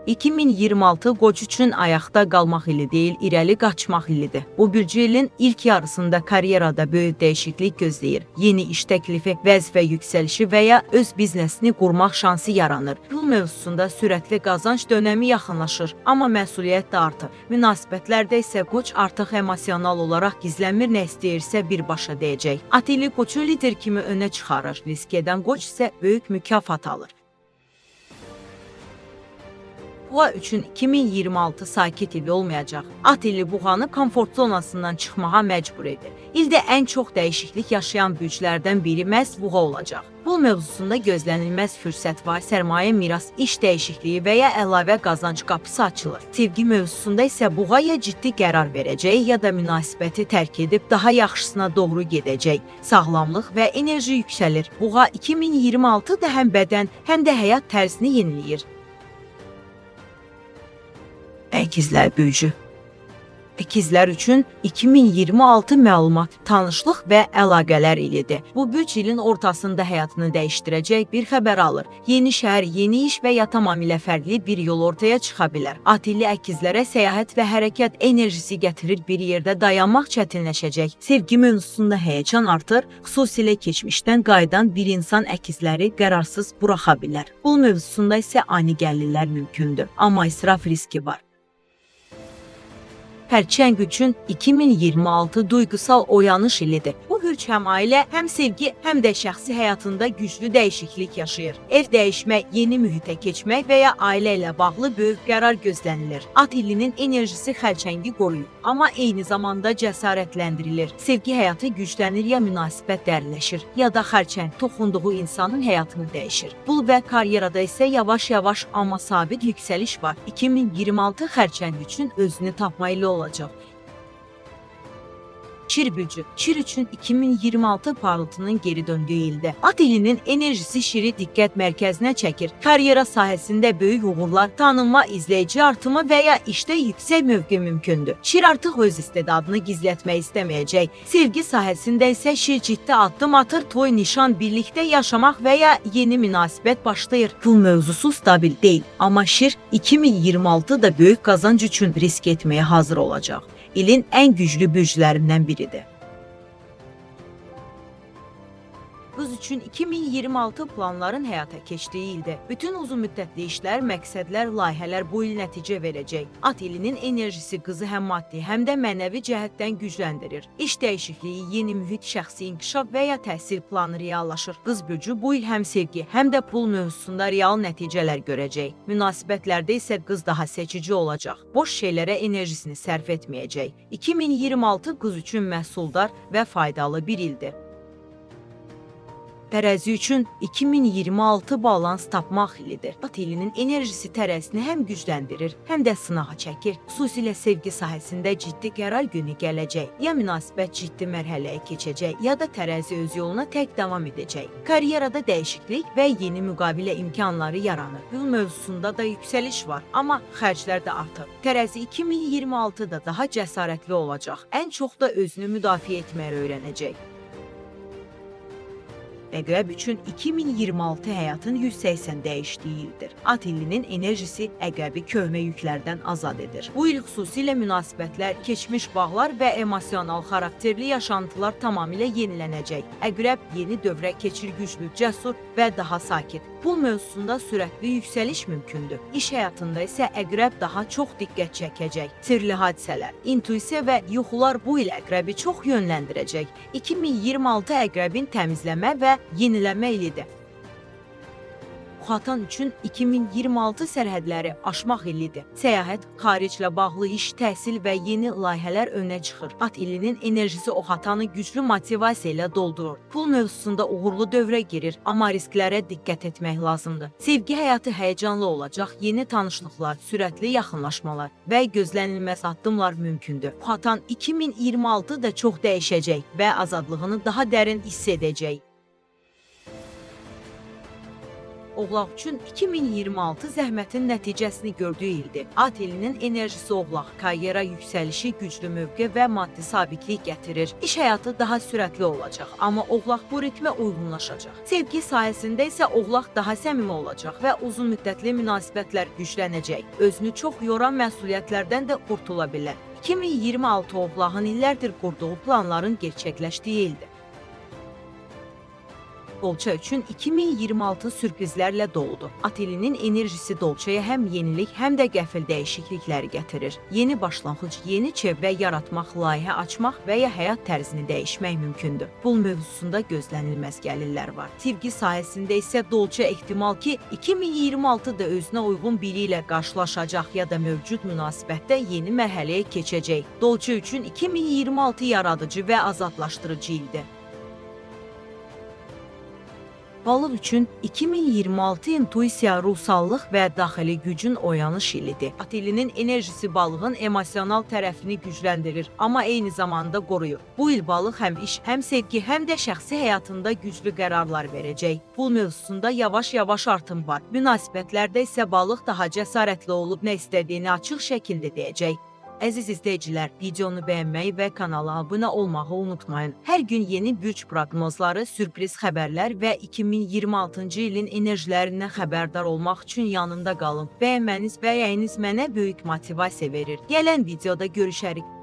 2026 Qoç üçün ayaqda qalmaq ili deyil, irəli qaçmaq ilidir. Bu bürcü ilin ilk yarısında karyerada böyük dəyişiklik gözləyir. Yeni iş təklifi, vəzifə yüksəlişi və ya öz biznesini qurmaq şansı yaranır. Pul mövzusunda sürətli qazanc dönəmi yaxınlaşır, amma məsuliyyət də artır. Münasibətlərdə isə Qoç artıq emosional olaraq gizlənmir, nə istəyirsə birbaşa deyəcək. At ili Qoçu lider kimi önə çıxarır. Risk edən Qoç isə böyük mükafat alır. Buğa üçün 2026 sakit il olmayacaq. At ili buğanı komfort zonasından çıxmağa məcbur edir. İldə ən çox dəyişiklik yaşayan bürclərdən biri məhz buğa olacaq. Pul mövzusunda gözlənilməz fürsət var, sərmayə, miras, iş dəyişikliyi və ya əlavə qazanc qapısı açılır. Sevgi mövzusunda isə buğa ya ciddi qərar verəcək, ya da münasibəti tərk edib daha yaxşısına doğru gedəcək. Sağlamlıq və enerji yüksəlir. Buğa 2026-da həm bədən, həm də həyat tərzini yeniləyir. Əkizlər bürcü. Əkizlər üçün 2026 məlumat, tanışlıq və əlaqələr ilidir. Bu bürc ilin ortasında həyatını dəyişdirəcək bir xəbər alır. Yeni şəhər, yeni iş və ya tamamilə fərqli bir yol ortaya çıxa bilər. At ili əkizlərə səyahət və hərəkət enerjisi gətirir, bir yerdə dayanmaq çətinləşəcək. Sevgi mövzusunda həyəcan artır, xüsusilə keçmişdən qayıdan bir insan əkizləri qərarsız buraxa bilər. Pul mövzusunda isə ani gəlirlər mümkündür, amma israf riski var. Xərçəng üçün 2026 duygusal oyanış ilidir. Bu bürc həm ailə, həm sevgi, həm də şəxsi həyatında güclü dəyişiklik yaşayır. Ev dəyişmək, yeni mühitə keçmək və ya ailə ilə bağlı böyük qərar gözlənilir. At ilinin enerjisi xərçəngi qoruyur, amma eyni zamanda cəsarətləndirilir. Sevgi həyatı güclənir, ya münasibət dərinləşir, ya da xərçəng toxunduğu insanın həyatını dəyişir. Pul və karyerada isə yavaş-yavaş amma sabit yüksəliş var. 2026 xərçəng üçün özünü tapma ili olacaq. Şir bürcü. Şir üçün 2026 parıltının geri döndüyü ildə. At ilinin enerjisi şiri diqqət mərkəzinə çəkir. Karyera sahəsində böyük uğurlar, tanınma, izləyici artımı və ya işdə yüksək mövqe mümkündür. Şir artıq öz istedadını gizlətmək istəməyəcək. Sevgi sahəsində isə şir ciddi addım atır, toy, nişan, birlikdə yaşamaq və ya yeni münasibət başlayır. Pul mövzusu stabil deyil, amma şir 2026-da böyük qazanc üçün risk etməyə hazır olacaq. İlin ən güclü bürclərindən biridir. Qız üçün 2026 planların həyata keçdiyi ildə bütün uzun müddətli işlər, məqsədlər, layihələr bu il nəticə verəcək. At ilinin enerjisi qızı həm maddi, həm də mənəvi cəhətdən gücləndirir. İş dəyişikliyi, yeni mühit, şəxsi inkişaf və ya təhsil planı reallaşır. Qız bürcü bu il həm sevgi, həm də pul mövzusunda real nəticələr görəcək. Münasibətlərdə isə qız daha seçici olacaq. Boş şeylərə enerjisini sərf etməyəcək. 2026 qız üçün məhsuldar və faydalı bir ildir. Tərəzi üçün 2026 balans tapmaq ilidir. At ilinin enerjisi tərəzini həm gücləndirir, həm də sınağa çəkir. Xüsusilə sevgi sahəsində ciddi qərar günü gələcək. Ya münasibət ciddi mərhələyə keçəcək, ya da tərəzi öz yoluna tək davam edəcək. Karyerada dəyişiklik və yeni müqavilə imkanları yaranır. Pul mövzusunda da yüksəliş var, amma xərclər də artır. Tərəzi 2026-da daha cəsarətli olacaq. Ən çox da özünü müdafiə etməyi öyrənəcək. Əqrəb üçün 2026 həyatın 180 dəyişdiyi ildir. At ilinin enerjisi əqrəbi köhnə yüklərdən azad edir. Bu il xüsusilə münasibətlər, keçmiş bağlar və emosional xarakterli yaşantılar tamamilə yenilənəcək. Əqrəb yeni dövrə keçir, güclü, cəsur və daha sakit. Pul mövzusunda sürətli yüksəliş mümkündür. İş həyatında isə əqrəb daha çox diqqət çəkəcək. Sirli hadisələr, intuisiya və yuxular bu il əqrəbi çox yönləndirəcək. 2026 əqrəbin təmizləmə və yenilənmə ilidir. Oxatan üçün 2026 sərhədləri aşmaq ilidir. Səyahət, xariclə bağlı iş, təhsil və yeni layihələr önə çıxır. At ilinin enerjisi Oxatanı güclü motivasiya ilə doldurur. Pul mövzusunda uğurlu dövrə girir, amma risklərə diqqət etmək lazımdır. Sevgi həyatı həyəcanlı olacaq, yeni tanışlıqlar, sürətli yaxınlaşmalar və gözlənilməz addımlar mümkündür. Oxatan 2026-da çox dəyişəcək və azadlığını daha dərin hiss edəcək. Oğlaq üçün 2026 zəhmətin nəticəsini gördüyü ildir. At ilinin enerjisi oğlaq, karyera yüksəlişi, güclü mövqe və maddi sabitlik gətirir. İş həyatı daha sürətli olacaq, amma oğlaq bu ritmə uyğunlaşacaq. Sevgi sahəsində isə oğlaq daha səmimi olacaq və uzun müddətli münasibətlər güclənəcək. Özünü çox yoran məsuliyyətlərdən də qurtula bilər. 2026 oğlağın illərdir qurduğu planların gerçəkləşdiyi ildir. Dolça üçün 2026 sürprizlərlə doludur. At ilinin enerjisi Dolçaya həm yenilik, həm də qəfil dəyişiklikləri gətirir. Yeni başlanğıc, yeni çevrə yaratmaq, layihə açmaq və ya həyat tərzini dəyişmək mümkündür. Pul mövzusunda gözlənilməz gəlirlər var. Sevgi sahəsində isə Dolça ehtimal ki, 2026-da özünə uyğun biri ilə qarşılaşacaq ya da mövcud münasibətdə yeni mərhələyə keçəcək. Dolça üçün 2026 yaradıcı və azadlaşdırıcı ildir. Balıq üçün 2026 intuisiya, ruhsallıq və daxili gücün oyanış ilidir. At ilinin enerjisi balığın emosional tərəfini gücləndirir, amma eyni zamanda qoruyur. Bu il balıq həm iş, həm sevgi, həm də şəxsi həyatında güclü qərarlar verəcək. Pul mövzusunda yavaş-yavaş artım var. Münasibətlərdə isə balıq daha cəsarətli olub nə istədiyini açıq şəkildə deyəcək. Əziz izləyicilər, videonu bəyənməyi və kanala abunə olmağı unutmayın. Hər gün yeni bürc proqnozları, sürpriz xəbərlər və 2026-cı ilin enerjilərindən xəbərdar olmaq üçün yanında qalın. Bəyənməniz və yayınız mənə böyük motivasiya verir. Gələn videoda görüşərik.